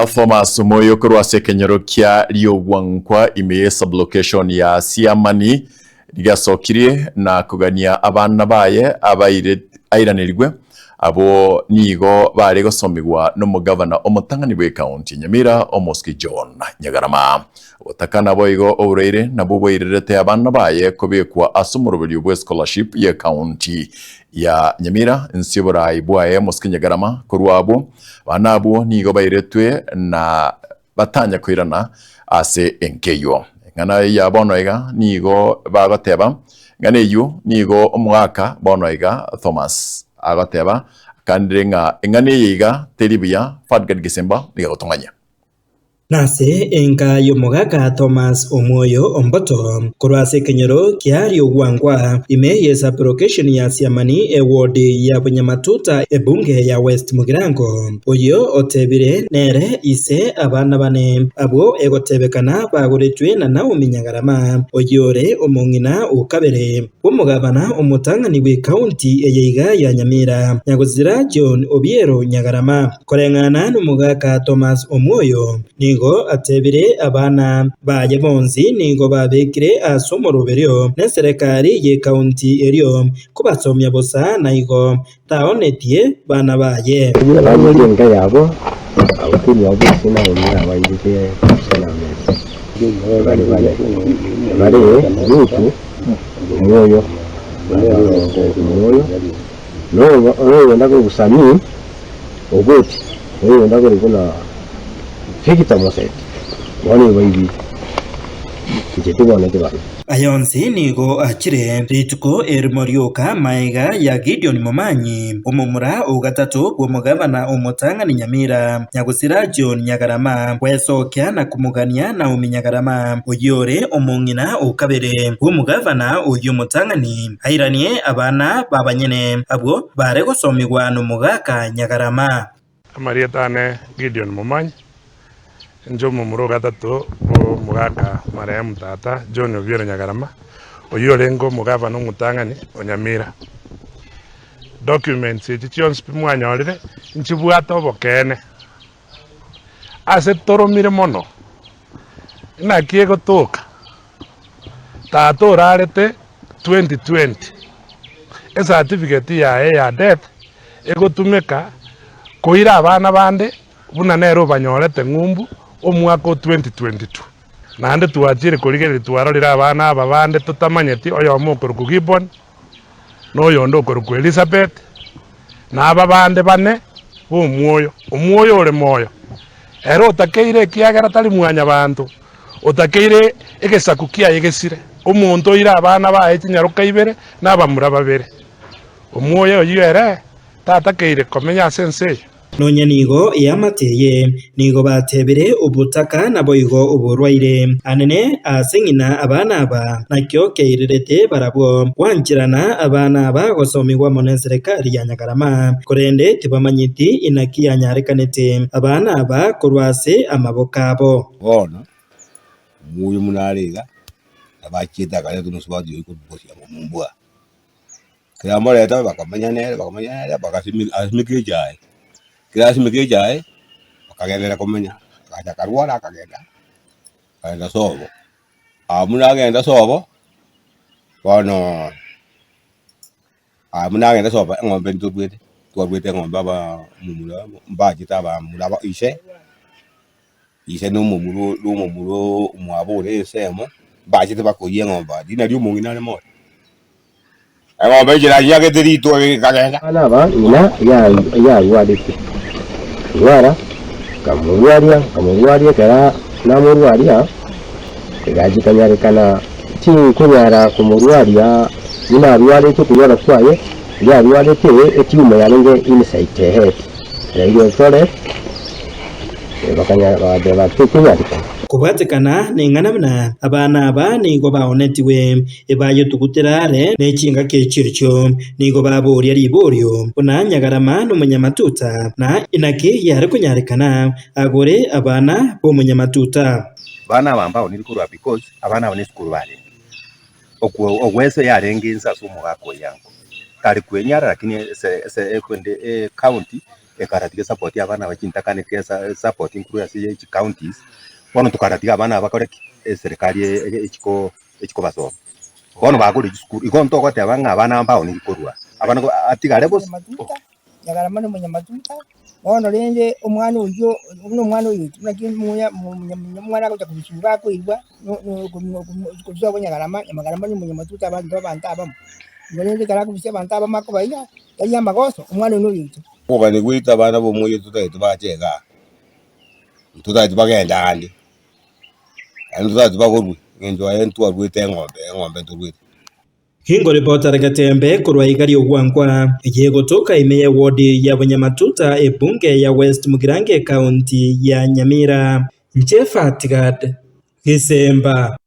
Thomas Omoyo korwa ase ekenyoro kia Riogwankwa ime ye sublocation ya Siamani rigasokirie na kogania abana baye abaire airanerigwe abwo nigo bare gosomigwa nomogavana omotang'ani bw'ecounty ya Nyamira Omosike John Nyagarama. Gotaka naboigo oboraire nabwo bwairerete abana baye kobekwa ase omoroberio bwe scholarship ye county ya Nyamira inse oborai bwaye Omosike Nyagarama korwa abwo Abana abwo nigo bairetwe na batanya koirana ase enka eyio. Eng'ana ya bono iga nigo bagoteba, Eng'ana eyio nigo omogaka bono iga Thomas agoteba, akanire ng'a eng'ana eye iga teri buya, Ferdgard Gesemba nigo agotong'anyia. Nase enka y'omogaka Thomas Omwoyo Omboto, korwa ase ekenyoro kia Riogwangwa, ime ye sub-location ya Siamani, eward ya Bunyamatuta, ebunge ya West Mugirango, oyio otebire nere ise abana bane, abwo egotebekana bagoretwe na Naomi Nyagarama, oyio ore omong'ina o kabere bw'omogabana omotang'ani bw'ecounty eye iga ya Nyamira, Nyagosira John Obiero Nyagarama. Koreng'ana nomogaka Thomas Omwoyo, nigo atebire abana baye bonsi nigo babekire ase omoroberio neserekari y'ecounty erio kobasomia bosa na igo taonetie bana baye. Abaminto enka yabo, abakungu abwo bonsi Naomi abairete ase Naamani, bare bane, bare Rutu omwoyo, omwoyo, noyonde Sami. Ogoti, oyonde akore buna Victor Moseti, bono nigo baibire, inche tiboneti bana. Aya onsi nigo achire rituko erimo rioka magega ya Gideon Momanyi, omomura o gatato bw'omogavana omotang'ani Nyamira, Nyagosira John Nyagarama, gwesokia na komogania Naomi Nyagarama, oyio ore omong'ina o kabere bw'omogavana oyio omotang'ani, airanie abana b'abanyene abwo Bare gosomigwa nomogaka Nyagarama. Amarieta ane Gideon Momanyi, inche omomura o gatato bw'omogaka marehemu tata John Obiero Nyagarama, oyio orenge omogavana omotang'ani o Nyamira. Documents echi chionsi pi mwanyorire, nchibwate obokeene. Ase toromire mono, naki egotoka, tata orarete 2020, ecertificate yaye ya death egotumeka koira abana bande buna nere obanyorete ng'umbu omwaka o 2022. Naende twachire korigereria twarorire abana aba bande totamanyeti, oyomo okorokwa Gibbon, na oyonde okorokwa Elisabeti, na aba bande bane b'omwoyo, omwoyo ore moyo, ere otakeire ekiagera tari mwanyabanto, otakeire egesaku kiaye gesire, omonto oire abana baye chinyaroka ibere na abamura babere. Omwoyo oyio ere tatakeire komenya ase ense eye. Nonya nigo eamate eye nigo batebire obotaka naboigo oborwaire anene ase ng'ina abana aba, nakio keirerete barabwo gwancherana abana aba gosomigwa amo neserekari ya Nyagarama, korende tibamanyeti inaki yanyarekanete abana aba korwa ase amaboko abo. Bono omoyio buna are iga, nabo achiete akareta omosubati oyio korwa gochia mombua. Ekero amoreta bakamenya nere bakamenya nere bagasimeka asimeka echae, ekero asimeka echae, bakagenderera komenya, agacha akarwara akagenda, akagenda sobo. Abwo buna agenda sobo, bono abwo buna agenda sobo eng'ombe ntobwete, twaruete eng'ombe abaa omomura mbachete abamura aba ise, ise na omomura na omomura omwabo ore ensemo, mbachete bakoiyia eng'ombe aria, riina ria omong'ina are moyo. Eng'ombe enchera yanyagete rituko ekagenda. Abana aba ng'ina yarwarete, rwara, nkamorwaria, nkamorwaria ekero namorwaria, egachia ekanyarekana tinkonyara komorwaria buna arwarete okorwara kwaye, yarwarete etumor yarenge inside the head, radiothorax. Bakanyara tekonyarekana. Kobwatekana neng'ana buna abana aba nigo baonetigwe, ebayetugutera are ne chingaki echio echio, nigo baboria riborio buna Nyagarama nomonyamatuta, na inaki yare konyarekana agore abana b'omonyamatuta. Abana aba mbaonire korwa because abana aba nesukuru barenge. Okwo ogwesa yarenge inse ase omogaka oye ango. Tari kwenyara lakini ase ase ekwende ecounty. Ekaratiga esapoti abana aba chintakana ekesa esapoti nkorwa ase ye chicounties, bono tokaratiga abana aba bakore ki? Eserekari echiko echikobasomia. Bono bagorire chisukuru, igo ntogoteba ng'a abana aba mbaoniri korwa aa, abana go atigare bosa. Manyamatuta, Nyagarama na omonyamatuta, bono rende omwana oyio buna omwana oyo naki omuya omwana agocha kobisura akoigwa kobisa abwo Nyagarama, Nyagarama na omonyamatuta abanto abanto abamo. Igo rende ekero akobisia abanto abamo akobaiga, tari amagoso, omwana oyio noyoito. Okogania gwaito abana b'omoyio totagete bache igaa, ntotagete bagende ande, naende ntotagete bagorwe, eng'encho aye ntwarwete eng'ombe, eng'ombe ntorwete. Ingoripota Gatembe korwa iga ri'ogwankwa eye egotoka ime ye ward ya Bunyamatuta ebunge ya West Mugirango ekaunti ya Nyamira. Inche Fatgad Gisemba.